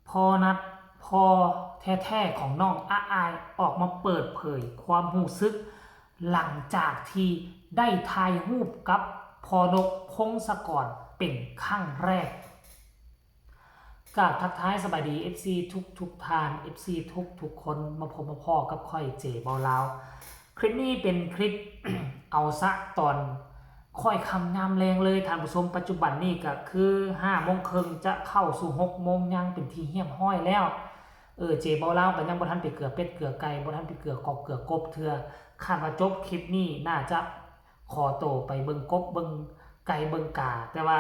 ພໍ່ນັດ ພໍ່ແທ້ໆຂອງນ້ອງອາອາຍ ອອກມາເປີດເຜີຍຄວາມຮູ້ສຶກ ຫຼັງຈາກທີ່ໄດ້ຖ່າຍຮູບກັບພໍ່ນົກ ພົງສະກອນ ເປັນຄັ້ງແລກ. ກາບທັກທາຍສະບາຍດີ ເອັຟຊີ ທຸກໆທ່ານ ເອັຟຊີ ທຸກໆຄົນ ມາພົບມາພໍ້ກັບຂ້ອຍ ເຈ ເບົາລາວ. ຄລິບນີ້ເປັນຄລິບ ເອົາສະຕອນຄ່ອຍຄ່ຳຍາມແລງເລີຍທ່ານຜູ້ຊົມ. ປັດຈຸບັນນີ້ກະຄືຫ້າໂມງເຄິ່ງ ຈະເຂົ້າສູ່ຫົກໂມງ ຍັງເປັນທີ່ຮຽບຮ້ອຍແລ້ວ. ເອີ ເຈ ເບົາລາວກະຍັງບໍ່ທັນໄປເກືອເປັດເກືອໄກ່ ບໍ່ທັນໄປເກືອກອກເກືອກົບເທື່ອ. ຄາດວ່າຈົບຄລິບນີ້ໜ້າຈະຂໍໂຕໄປເບິ່ງກົບເບິ່ງໄກ່ເບິ່ງກາ ແຕ່ວ່າ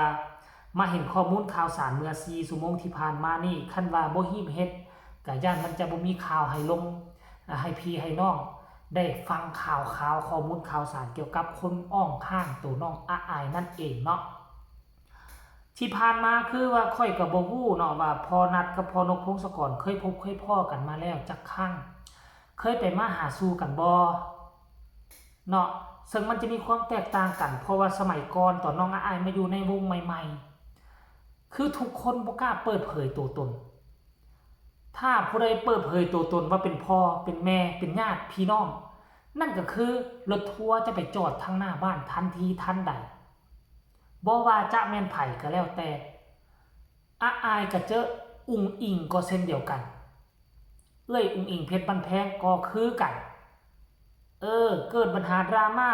ມາເຫັນຂໍ້ມູນຂ່າວສານເມື່ອສີ່ຊົ່ວໂມງທີ່ຜ່ານມານີ້ ຄັນວ່າບໍ່ຮີບເຮັດ ກະຢ້ານມັນຈະບໍ່ມີຂ່າວໃຫ້ລົງ ໃຫ້ພີ່ໃຫ້ນ້ອງໄດ້ຟັງຂ່າວຄາວ ຂໍ້ມູນຂ່າວສານກ່ຽວກັບຄົນອ້ອງຂ້າງໂຕນ້ອງອາອາຍນັ້ນເອງເນາະ. ທີ່ຜ່ານມາຄືວ່າຂ້ອຍກະບໍ່ຮູ້ເນາະວ່າພໍ່ນັດກັບພໍ່ນົກ ພົງສະກອນ ເຄີຍພົບເຄີຍພໍ້ກັນມາແລ້ວຈັກຄັ້ງ ເຄີຍໄປມາຫາສູ່ກັນບໍ່ເນາະ. ເຊິ່ງມັນຈະມີຄວາມແຕກຕ່າງກັນ ເພາະວ່າສະໄໝກ່ອນຕອນນ້ອງອາອາຍມາຢູ່ໃນວົງໃໝ່ໆ ຄືທຸກຄົນບໍ່ກ້າເປີດເຜີຍໂຕຕົນ. ຖ້າຜູ້ໃດເປີດເຜີຍໂຕຕົນວ່າເປັນພໍ່ ເປັນແມ່ ເປັນຍາດພີ່ນ້ອງ ນັ້ນກະຄືລົດທົວຈະໄປຈອດທາງໜ້າບ້ານທັນທີທັນໃດ. ບໍ່ວ່າຈະແມ່ນໃຜກະແລ້ວແຕ່ ອາອາຍກະເຈີ ອຸ້ງອິງກໍເຊັ່ນດຽວກັນ ເອື້ອຍອຸ້ງອິງ ເພັດບ້ານແພງ ກໍຄືກັນ. ເອີ ເກີດບັນຫາດຣາມາ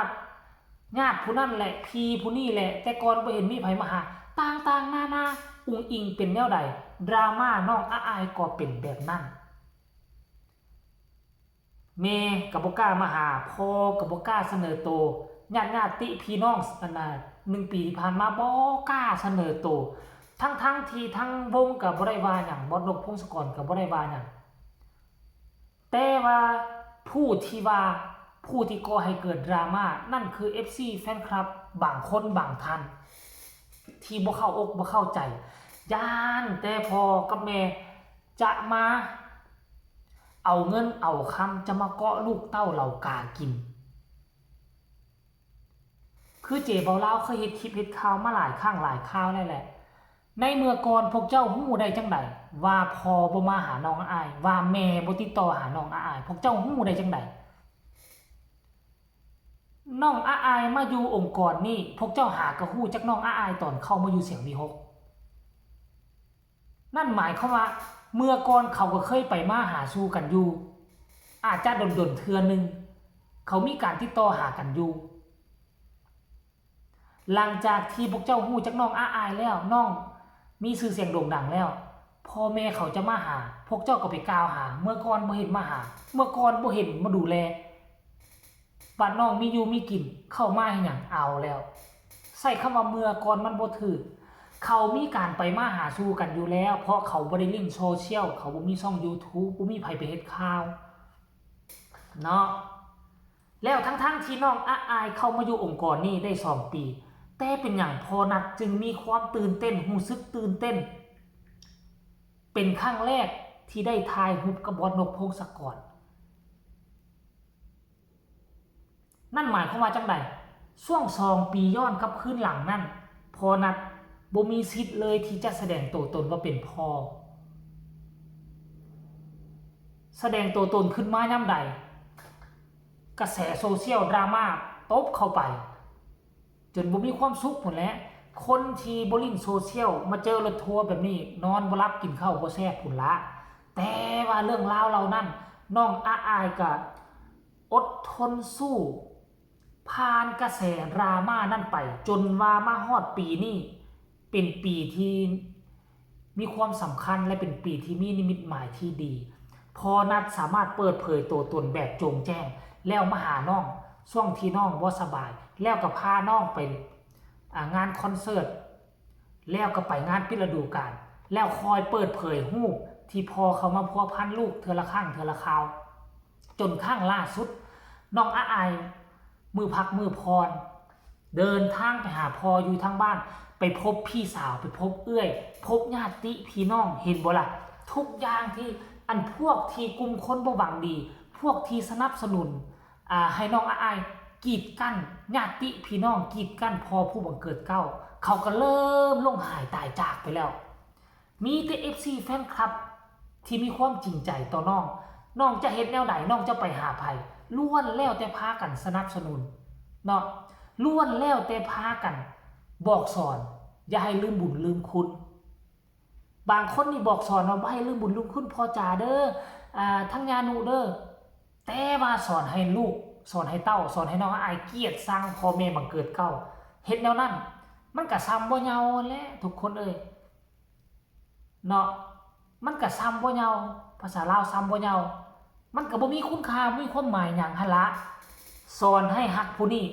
ຍາດຜູ້ນັ້ນແຫຼະ ພີ່ຜູ້ນີ້ແຫຼະ ແຕ່ກ່ອນບໍ່ເຫັນມີໃຜມາຫາ ຕ່າງໆນານາ. ອຸ້ງອິງເປັນແນວໃດ ດຣາມານ້ອງອາອາຍກໍເປັນແບບນັ້ນ. ແມ່ກະບໍ່ກ້າມາຫາ ພໍ່ກະບໍ່ກ້າສະເໜີໂຕ ຍາດໆຕິພີ່ນ້ອງ ອັນນ່າ ໜຶ່ງປີທີ່ຜ່ານມາບໍ່ກ້າສະເໜີໂຕ ທັງໆທີ່ທັງວົງກະບໍ່ໄດ້ວ່າຫຍັງ ບອດນົກ ພົງສະກອນ ກະບໍ່ໄດ້ວ່າຫຍັງ. ແຕ່ວ່າຜູ້ທີ່ວ່າ ຜູ້ທີ່ກໍ່ໃຫ້ເກີດດຣາມາ ນັ້ນຄືເອັຟຊີ ແຟນຄລັບ ບາງຄົນບາງທ່ານ ທີ່ບໍ່ເຂົ້າອົກບໍ່ເຂົ້າໃຈ ຢ້ານແຕ່ພໍ່ກັບແມ່ຈະມາເອົາເງິນເອົາຄຳ ຈະມາເກາະລູກເຕົ້າເຫຼົາກາກິນ. ຄືເຈ ເບົາລາວ ເຄີຍເຮັດຄລິບເຮັດຂ່າວມາຫຼາຍຄັ້ງຫຼາຍຄາວແລ້ວແຫຼະ. ໃນເມື່ອກ່ອນພວກເຈົ້າຮູ້ໄດ້ຈັ່ງໃດວ່າພໍ່ບໍ່ມາຫານ້ອງອາອາຍ ວ່າແມ່ບໍ່ຕິດຕໍ່ຫານ້ອງອາອາຍ ພວກເຈົ້າຮູ້ໄດ້ຈັ່ງໃດ? ນ້ອງອາອາຍມາຢູ່ອົງກອນນີ້ ພວກເຈົ້າຫາກະຮູ້ຈັກນ້ອງອາອາຍຕອນເຂົ້າມາຢູ່ສຽງວີຫົກ. ນັ້ນໝາຍຄວາມວ່າເມື່ອກ່ອນເຂົາກະເຄີຍໄປມາຫາສູ່ກັນຢູ່ ອາດຈະດົນໆເທື່ອໜຶ່ງ ເຂົາມີການຕິດຕໍ່ຫາກັນຢູ່. ຫຼັງຈາກທີ່ພວກເຈົ້າຮູ້ຈັກນ້ອງອາອາຍແລ້ວ ນ້ອງມີຊື່ສຽງໂດ່ງດັງແລ້ວ ພໍ່ແມ່ເຂົາຈະມາຫາ ພວກເຈົ້າກະໄປກ່າວຫາ ເມື່ອກ່ອນບໍ່ເຫັນມາຫາ ເມື່ອກ່ອນບໍ່ເຫັນມາດູແລ ບາດນ້ອງມີຢູ່ມີກິນ ເຂົ້າມາເຮັດຫຍັງ? ເອົາແລ້ວ ໃຊ້ຄຳວ່າເມື່ອກ່ອນມັນບໍ່ຖືກ. ເຂົາມີການໄປມາຫາສູ່ກັນຢູ່ແລ້ວ ເພາະເຂົາບໍ່ໄດ້ຫຼິ້ນໂຊຊຽວ ເຂົາບໍ່ມີຊ່ອງຢູທູບ ບໍ່ມີໃຜໄປເຮັດຂ່າວເນາະ. ແລ້ວທັງໆທີ່ນ້ອງອາອາຍເຂົ້າມາຢູ່ອົງກອນນີ້ໄດ້ສອງປີ ແຕ່ເປັນຫຍັງພໍ່ນັດຈຶ່ງມີຄວາມຕື່ນເຕັ້ນ ຮູ້ສຶກຕື່ນເຕັ້ນ ເປັນຄັ້ງແລກທີ່ໄດ້ຖ່າຍຮູບກັບບອດນົກ ພົງສະກອນ? ນັ້ນໝາຍຄວາມວ່າຈັ່ງໃດ? ຊ່ວງສອງປີຍ້ອນກັບຄືນຫຼັງນັ້ນ ພໍ່ນັດບໍ່ມີສິດເລີຍທີ່ຈະສະແດງໂຕຕົນວ່າເປັນພໍ່. ສະແດງໂຕຕົນຂຶ້ນມາຍາມໃດ? ກະແສໂຊຊຽວດຣາມາຕົບເຂົ້າໄປ ຈົນບໍ່ມີຄວາມສຸກພຸ້ນແຫຼະ. ຄົນທີ່ບໍ່ຫຼິ້ນໂຊຊຽວ ມາເຈີລົດທົວແບບນີ້ ນອນບໍ່ຫຼັບກິນເຂົ້າບໍ່ແຊບພຸ້ນລະ. ແຕ່ວ່າເລື່ອງລາວເຫຼົ່ານັ້ນ ນ້ອງອາອາຍກະອົດທົນສູ້ ຜ່ານກະແສດຣາມານັ້ນໄປ ຈົນວ່າມາຮອດປີນີ້ ເປັນປີທີ່ມີຄວາມສຳຄັນ ແລະ ເປັນປີທີ່ມີນິມິດໝາຍທີ່ດີ. ພໍ່ນັດສາມາດເປີດເຜີຍໂຕຕົນແບບໂຈ່ງແຈ້ງ ແລ້ວມາຫານ້ອງຊ່ວງທີ່ນ້ອງບໍ່ສະບາຍ ແລ້ວກະພານ້ອງໄປ ອາ ງານຄອນເສີດ ແລ້ວກະໄປງານປິດລະດູການ ແລ້ວຄ່ອຍເປີດເຜີຍຮູບທີ່ພໍ່ເຂົ້າມາພົວພັນລູກເທື່ອລະຄັ້ງເທື່ອລະຄາວ. ຈົນຄັ້ງລ່າສຸດ ນ້ອງອາອາຍ ມື້ພັກມື້ຜ່ອນ ເດີນທາງໄປຫາພໍ່ຢູ່ທາງບ້ານ ໄປພົບພີ່ສາວ ໄປພົບເອື້ອຍ ພົບຍາດຕິພີ່ນ້ອງ. ເຫັນບໍ່ລະ? ທຸກຢ່າງທີ່ ອັນພວກທີ່ກຸ່ມຄົນບໍ່ຫວັງດີ ພວກທີ່ສະໜັບສະໜູນ ອາ ໃຫ້ນ້ອງອາອາຍກີດກັ້ນຍາດຕິພີ່ນ້ອງ ກີດກັ້ນພໍ່ຜູ້ບັງເກີດເກົ້າ ເຂົາກະເລີ່ມລົ້ມຫາຍຕາຍຈາກໄປແລ້ວ. ມີແຕ່ເອັຟຊີ ແຟນຄລັບ ທີ່ມີຄວາມຈິງໃຈຕໍ່ນ້ອງ, ນ້ອງຈະເຮັດແນວໃດ, ນ້ອງຈະໄປຫາໃຜ, ລ້ວນແລ້ວແຕ່ພາກັນສະໜັບສະໜູນເນາະ, ລ້ວນແລ້ວແຕ່ພາກັນບອກສອນ, ຢ່າໃຫ້ລືມບຸນລືມຄຸນ. ບາງຄົນນີ້ບອກສອນວ່າ ບໍ່ໃຫ້ລືມບຸນລືມຄຸນພໍ່ຈາເດີ, ອາ, ທັງຍານຸເດີ, ແຕ່ວ່າສອນໃຫ້ລູກ, ສອນໃຫ້ເຕົ້າ, ສອນໃຫ້ນ້ອງອາຍກຽດຊັງພໍ່ແມ່ບັງເກີດເກົ່າ. ເຮັດແນວນັ້ນ ມັນກະຊ່ຳບໍ່ເຍົາແຫຼະທຸກຄົນເອີຍ. ເນາະ, ມັນກະຊ່ຳບໍ່ເຍົາ, ພາສາລາວ ຊ່ຳບໍ່ເຍົາ, ມັນກະບໍ່ມີຄຸນຄ່າ ບໍ່ມີຄວາມໝາຍຫຍັງຫັ້ນລະ. ສອນໃຫ້ຮັກຜູ້ນີ້,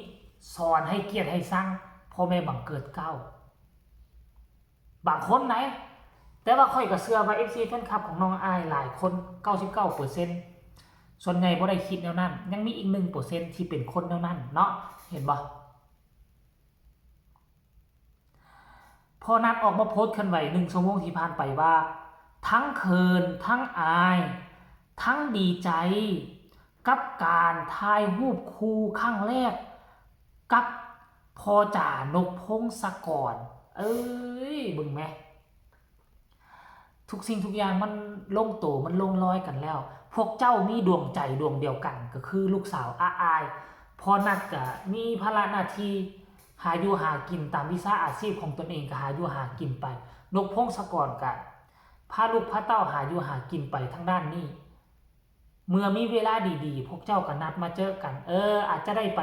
ສອນໃຫ້ກຽດໃຫ້ຊັງພໍ່ແມ່ບັງເກີດເກົ່າ. ບາງຄົນໃດ, ແຕ່ວ່າຂ້ອຍກະເຊື່ອວ່າ ເອັຟຊີ ແຟນຄລັບຂອງນ້ອງອາຍຫຼາຍຄົນ ເກົ້າສິບເກົ້າເປີເຊັນ ສ່ວນໃຫຍ່ບໍ່ໄດ້ຄິດແນວນັ້ນ, ຍັງມີອີກໜຶ່ງເປີເຊັນທີ່ເປັນຄົນແນວນັ້ນເນາະ, ເຫັນບໍ່? ພໍ່ນັດອອກມາໂພສເຄື່ອນໄຫວໜຶ່ງຊົ່ວໂມງທີ່ຜ່ານໄປວ່າ ທັງເຂີນ, ທັງອາຍ, ທັງດີໃຈ ກັບການຖ່າຍຮູບຄູ່ຄັ້ງແລກກັບພໍ່ຈາ ນົບພົງສະກອນ. ເອີຍ ເບິ່ງແມ. ທຸກສິ່ງທຸກຢ່າງມັນລົງໂຕ, ມັນລົງລອຍກັນແລ້ວ. ພວກເຈົ້າມີດວງໃຈດວງດຽວກັນ ກໍຄືລູກສາວອາອາຍ. ພໍ່ນັດກະມີພາລະໜ້າທີ່ຫາຢູ່ຫາກິນຕາມວິຊາອາຊີບຂອງຕົນເອງ, ກະຫາຢູ່ຫາກິນໄປ. ນົບພົງສະກອນກະພາລູກພາເຕົ້າຫາຢູ່ຫາກິນໄປທາງດ້ານນີ້. ເມື່ອມີເວລາດີໆ ພວກເຈົ້າກໍນັດມາເຈີກັນ. ເອີ ອາດຈະໄດ້ໄປ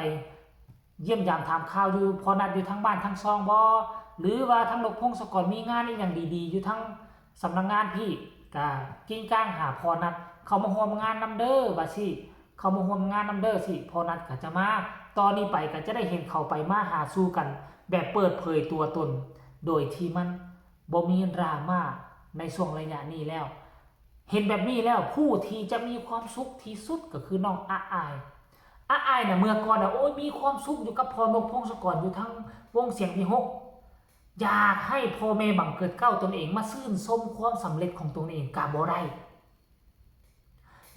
ຢ້ຽມຢາມຖາມຂ່າວຢູ່ ພໍ່ນັດຢູ່ທາງບ້ານທາງຊ່ອງບໍ ຫຼືວ່າທາງນົບພົງສະກອນມີງານອີ່ຫຍັງດີໆ ຢູ່ທາງສຳນັກງານພີ້ ກະກິ້ງກ້າງຫາພໍ່ນັດ ເຂົ້າມາຮ່ວມງານນຳເດີ ວ່າຊີ້, ເຂົ້າມາຮ່ວມງານນຳເດີຊີ້. ພໍ່ນັດກໍຈະມາ, ຕໍ່ນີ້ໄປກໍຈະໄດ້ເຫັນເຂົາໄປມາຫາສູ່ກັນແບບເປີດເຜີຍຕົວຕົນ ໂດຍທີ່ມັນບໍ່ມີດຣາມາໃນຊ່ວງໄລຍະນີ້ແລ້ວ. ເຫັນແບບນີ້ແລ້ວ ຜູ້ທີ່ຈະມີຄວາມສຸກທີ່ສຸດກໍຄືນ້ອງອາອາຍ. ອາອາຍນະ ເມື່ອກ່ອນນະ ໂອ້ຍ ມີຄວາມສຸກຢູ່ກັບພໍ່ນົບ ພົງສະກອນ ຢູ່ທາງວົງສຽງວິຫົກ. ຢາກໃຫ້ພໍ່ແມ່ບັງເກີດເກົ້າຕົນເອງມາຊື່ນຊົມຄວາມສຳເລັດຂອງຕົນເອງກະບໍ່ໄດ້.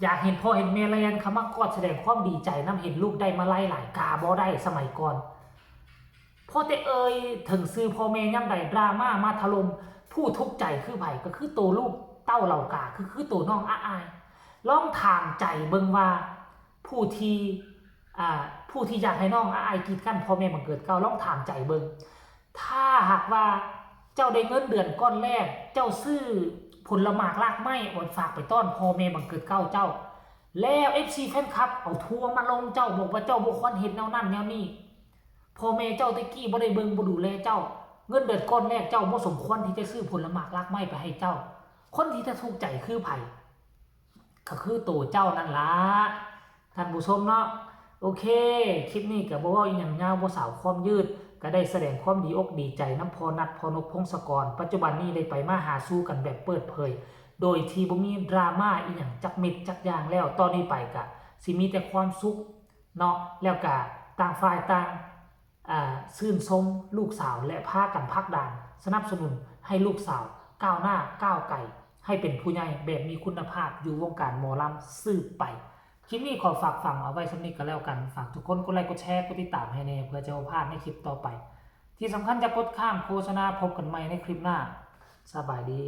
ຢາກເຫັນພໍ່ເຫັນແມ່ແລ່ນເຂົ້າມາກອດສະແດງຄວາມດີໃຈນຳ ເຫັນລູກໄດ້ມາໄລ່ຫຼາຍກະບໍ່ໄດ້ສະໄໝກ່ອນ. ພໍແຕ່ເອີ່ຍເຖິງຊື່ພໍ່ແມ່ຍາມໃດ ດຣາມາມາຖະຫຼົ່ມ. ຜູ້ທຸກໃຈຄືໃຜ? ກໍຄືໂຕລູກເຕົ້າເຫຼົ່າກາ ຄື ຄືໂຕນ້ອງອາອາຍ. ລອງຖາມໃຈເບິ່ງວ່າ ຜູ້ທີ່ ອາ ຜູ້ທີ່ຢາກໃຫ້ນ້ອງອາອາຍກີດກັ້ນພໍ່ແມ່ບັງເກີດເກົ້າ ລອງຖາມໃຈເບິ່ງ. ຖ້າຫາກວ່າເຈົ້າໄດ້ເງິນເດືອນກ້ອນແລກ ເຈົ້າຊື້ຜົນລະໝາກລາກໄມ້ເອົາໄປຝາກໄປຕ້ອນພໍ່ແມ່ບັງເກີດເກົ້າເຈົ້າ ແລ້ວເອັຟຊີແຟນຄລັບເອົາທົວມາລົງເຈົ້າ ບອກວ່າເຈົ້າບໍ່ຄວນເຮັດແນວນັ້ນແນວນີ້. ພໍ່ແມ່ເຈົ້າແຕ່ກີ້ບໍ່ໄດ້ເບິ່ງບໍ່ດູແລເຈົ້າ, ເງິນເດືອນກ້ອນແລກເຈົ້າບໍ່ສົມຄວນທີ່ຈະຊື້ຜົນລະໝາກລາກໄມ້ໄປໃຫ້ເຈົ້າ. ຄົນທີ່ຈະທຸກໃຈຄືໃຜ? ກໍຄືໂຕເຈົ້ານັ້ນລະ ທ່ານຜູ້ຊົມເນາະ. ໂອເຄ ຄລິບນີ້ກໍບໍ່ເວົ້າອີ່ຫຍັງຍາວ ບໍ່ສາວຄວາມຍືດ, ກໍໄດ້ສະແດງຄວາມດີອົກດີໃຈນຳພໍ່ນັດ ພໍ່ນົບ ພົງສະກອນ. ປັດຈຸບັນນີ້ໄດ້ໄປມາຫາສູ່ກັນແບບເປີດເຜີຍ ໂດຍທີ່ບໍ່ມີດຣາມາອີ່ຫຍັງຈັກເມັດຈັກຢ່າງແລ້ວ. ຕໍ່ນີ້ໄປກໍຊິມີແຕ່ຄວາມສຸກ ເນາະ ແລ້ວກະຕ່າງຝ່າຍຕ່າງ ອາ ຊື່ນຊົມລູກສາວ ແລະ ພາກັນຜັກດັນສະໜັບສະໜູນໃຫ້ລູກສາວກ້າວໜ້າກ້າວໄກ ໃຫ້ເປັນຜູ້ໃຫຍ່ແບບມີຄຸນນະພາບຢູ່ວົງການໝໍລຳສືບໄປ. ຄລິບນີ້ຂໍຝາກຝັງເອົາໄວ້ສ່ຳນີ້ກໍແລ້ວກັນ. ຝາກທຸກຄົນກົດໄລກົດແຊ ກົດຕິດຕາມໃຫ້ແດ່ ເພື່ອຈະບໍ່ພາດໃນຄລິບຕໍ່ໄປ. ທີ່ສຳຄັນຢ່າກົດຂ້າມໂຄສະນາ. ພົບກັນໃໝ່ໃນຄລິບໜ້າ. ສະບາຍດີ.